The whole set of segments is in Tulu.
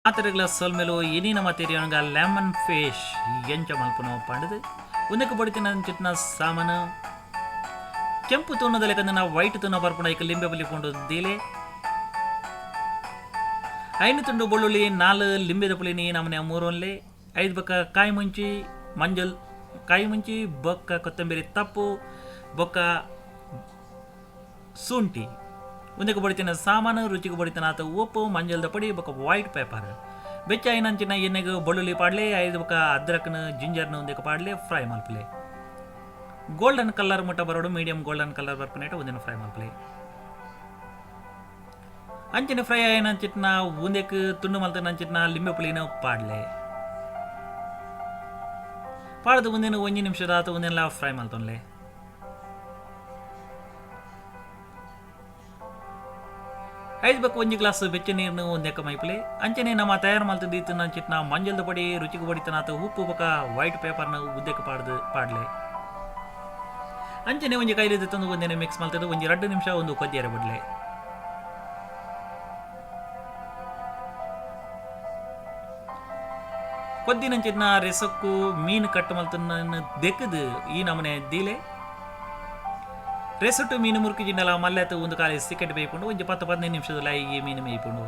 ಮಾತೆರೆಗ್ಲ ಸೊಲ್ಮೆಲು. ಇನಿ ನಮ ತೆರಿಯೊನಗ ಲೆಮನ್ ಫಿಶ್ ಎಂಚ ಮಲ್ಪುನು ಪಂಡುದು. ಉಂದೆಕ್ ಬೊಡಿತಿನಂಚಿತ್ತಿನ ಸಾಮಾನು: ಕೆಂಪು ತೂನದ ಲೆಕ್ಕಂದಿನ ವೈಟ್ ತೂನ ಬರ್ಪುಂಡು. ಐಕ್ ಲಿಂಬೆ ಪುಲಿ ಪುಂಡು ದೀಲೆ. ಐನು ತುಂಡು ಬೊಳ್ಳುಳ್ಳಿ, ನಾಲ್ ಲಿಂಬೆದ ಪುಲಿನಿ ನಮನೆ ಮೂರೊನ್ಲೆ. ಐದು ಬೊಕ್ಕ ಕಾಯಿ ಮುಂಚಿ, ಮಂಜಲ್, ಕಾಯಿ ಮುಂಚಿ ಬೊಕ್ಕ ಕೊತ್ತಂಬರಿ ತಪ್ಪು ಬೊಕ್ಕ ಶುಂಠಿ. ಉಂದೆಕ್ ಬೊಡಿತಿನ ಸಾಮಾನು: ರುಚಿಗೆ ಬೊಡಿತಿನಾತ್ ಉಪ್ಪು, ಮಂಜಲ್ದ ಪೊಡಿ ಬೊಕ್ಕ ವೈಟ್ ಪೆಪ್ಪರ್. ಬೆಚ್ಚ ಆಯಿನಂಚಿನ ಎಣ್ಣೆಗ್ ಬೊಳ್ಳುಳ್ಳಿ ಪಾಡ್ಲೆ. ಐದು ಬೊಕ್ಕ ಅದ್ರಕ್ನ, ಜಿಂಜರ್ನ ಉಂದೆಕ್ ಪಾಡ್ಲೆ, ಫ್ರೈ ಮಲ್ಪಲೆ. ಗೋಲ್ಡನ್ ಕಲರ್ ಮುಟ್ಟ ಬರೋಡು. ಮೀಡಿಯಂ ಗೋಲ್ಡನ್ ಕಲರ್ ಬರ್ಪುನೇಟ ಉಂದೆನ್ ಫ್ರೈ ಮಲ್ಪಲೆ. ಅಂಚನೆ ಫ್ರೈ ಆಯಿನಂಚಿತ್ತಿನ ಉಂದೆಕ್ ತುಂಡು ಮಲ್ತಿನಂಚಿತ್ತಿನ ಲಿಂಬೆ ಪುಳಿನ ಪಾಡ್ಲೆ. ಪಾಡ್ದು ಉಂದೆನ್ ಒಂಜಿ ನಿಮಿಷದಾತ್ ಉಂದೆನ್ಲ ಫ್ರೈ ಮಲ್ತೊನ್ಲೆ. ಐದು ಬೊಕ್ಕ ಒಂಜಿ ಗ್ಲಾಸ್ ಬೆಚ್ಚ ನೀರ್ನು ಒಂದೆಕ್ಕ ಮೈಪುಲೆ. ಅಂಚನೆ ನಮ್ಮ ತಯಾರು ಮಲ್ತ್ ದೀತಿನಂಚಿತ್ತಿನ ಮಂಜಲ್ದ ಪೊಡಿ, ರುಚಿಗೆ ಬೊಡಿತಿನಾತ್ ಉಪ್ಪು ಬೊಕ್ಕ ವೈಟ್ ಪೇಪರ್ನ ಉದ್ದೆಕ್ ಪಾಡ್ದ್ ಪಾಡ್ಲೆ. ಅಂಚನೆ ಒಂಜಿ ಕೈಲಿ ದೆತ್ತೊಂದು ಒಂದೆನೆ ಮಿಕ್ಸ್ ಮಲ್ತುದು ಒಂಜಿ ರಡ್ಡ್ ನಿಮಿಷ ಉಂದು ಕೊದ್ಯರೆ ಬುಡ್ಲೆ. ಕೊದ್ದಿನಂಚಿತ್ತಿನ ರೆಸೊಕ್ಕು ಮೀನ್ ಕಟ್ ಮಲ್ತುನ ದೆಕ್ಕ್ದ್ ಈ ನಮೂನೆ ದೀಲೆ. ರೆಸೊಟ್ಟು ಮೀನು ಮುರ್ಕುಜಿಂಡಲ ಮಲ್ಲೆತ್ ಉಂದು ಕಾಲಿ ಸಿಕೆಟ್ ಬೇಯ್ಪುಂಡು. ಒಂಜಿ ಪತ್ತ್ ಪದಿನೈನ್ ನಿಮಿಷದ ಈ ಮೀನು ಮೇಯ್ಪುಂಡು.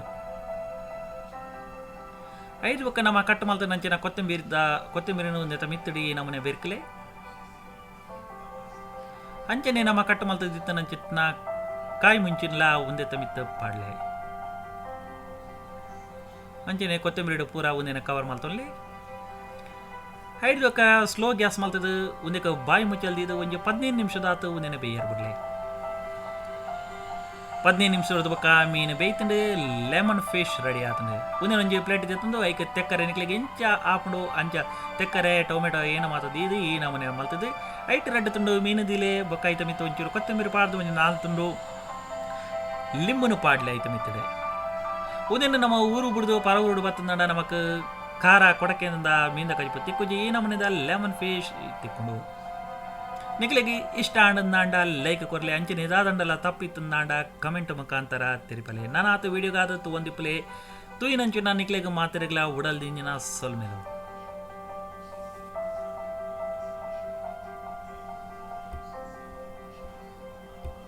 ಐದು ಬೊಕ್ಕ ನಮ್ಮ ಕಟ್ ಮಲ್ತುನಂಚಿನ ಕೊತ್ತಂಬರಿದ ಕೊತ್ತಂಬರಿನ ಒಂದೆತ ಮಿತ್ತುಡು ಈ ನಮೂನೆ ಬೆರ್ಕ್ಲೆ. ಅಂಚನೆ ನಮ್ಮ ಕಟ್ ಮಲ್ತ್ ದಿತ್ತನಂಚಿತ್ತಿನ ಕಾಯಿ ಮುಂಚಿನ್ಲ ಉಂದೆತ ಮಿತ್ತ್ ಪಾಡ್ಲೆ. ಅಂಚನೆ ಕೊತ್ತಂಬರಿಡ್ ಪೂರ ಉಂದೆನ್ ಕವರ್ ಮಲ್ತೊನ್ಲೆ. ಐಡ್ ಬೊಕ್ಕ ಸ್ಲೋ ಗ್ಯಾಸ್ ಮಲ್ತುದು ಉಂದೆಕ್ ಬಾಯಿ ಮುಚ್ಚಲ್ ದೀದ್ ಒಂಜಿ 15 ನಿಮಿಷದಾತ್ ಉಂದೆನ್ ಬೇಯರ್ ಬುಡ್ಲೆ. 15 ನಿಮಿಷದ ಬೊಕ್ಕ ಮೀನ್ ಬೇಯ್ತುಂಡು. ಲೆಮನ್ ಫಿಶ್ ರೆಡಿ ಆತುಂಡು. ಉಂದೆನ್ ಒಂಜಿ ಪ್ಲೇಟ್ ದೆತ್ತುಂಡು ಐಕ್ ತೆಕ್ಕರೆ, ನಿಕ್ಲೆಗ್ ಎಂಚ ಆಪುಂಡು ಅಂಚ ತೆಕ್ಕರೆ, ಟೊಮೆಟೊ ಏನ ಮಾತ ದೀದ್ ಈ ನಮೂನೆ ಮಲ್ತುದು, ಐಟ್ ರಡ್ಡ್ ತುಂಡು ಮೀನ್ ದೀಲೆ. ಬೊಕ್ಕ ಐತ ಮಿತ್ತ್ ಒಂಚೂರು ಕೊತ್ತಂಬರಿ ಪಾಡ್ದ್ ಒಂಜಿ ನಾಲ್ ತುಂಡು ಲಿಂಬುನು ಪಾಡ್ಲೆ ಐತ ಮಿತ್ತುಡು. ಉಂದೆನ್ ನಮ್ಮ ಊರು ಬುಡ್ದು ಪರ ಊರುಡು ಬತ್ತುಂಡ ನಮಕ್ ಖಾರ ಕೊಡಕೆಂದ ಮೀನ್ದ ಕಜಿಪು ತಿಕ್ಕುಜಿ. ಈ ನಮೂನೆದ ಲೆಮನ್ ಫಿಶ್ ತಿಕ್ಕುಂಡು. ನಿಕ್ಲೆಗ್ ಇಷ್ಟ ಆಂಡಂದಾಂಡ ಲೈಕ್ ಕೊರ್ಲೆ. ಅಂಚನೆ ದಾದಂಡಲ ತಪ್ಪಿತ್ತಂದಾಂಡ ಕಮೆಂಟ್ ಮುಖಾಂತರ ತೆರಿಪಲೆ. ನನಾತ್ ವಿಡಿಯೋಗಾದ್ ತೂವೊಂದಿಪ್ಪುಲೆ. ತೂಯಿನಂಚಿನ ನಿಕ್ಲೆಗ್ ಮಾತೆರೆಗ್ಲ ಉಡಲ್ ದಿಂಜಿನ ಸೊಲ್ಮೆಲು.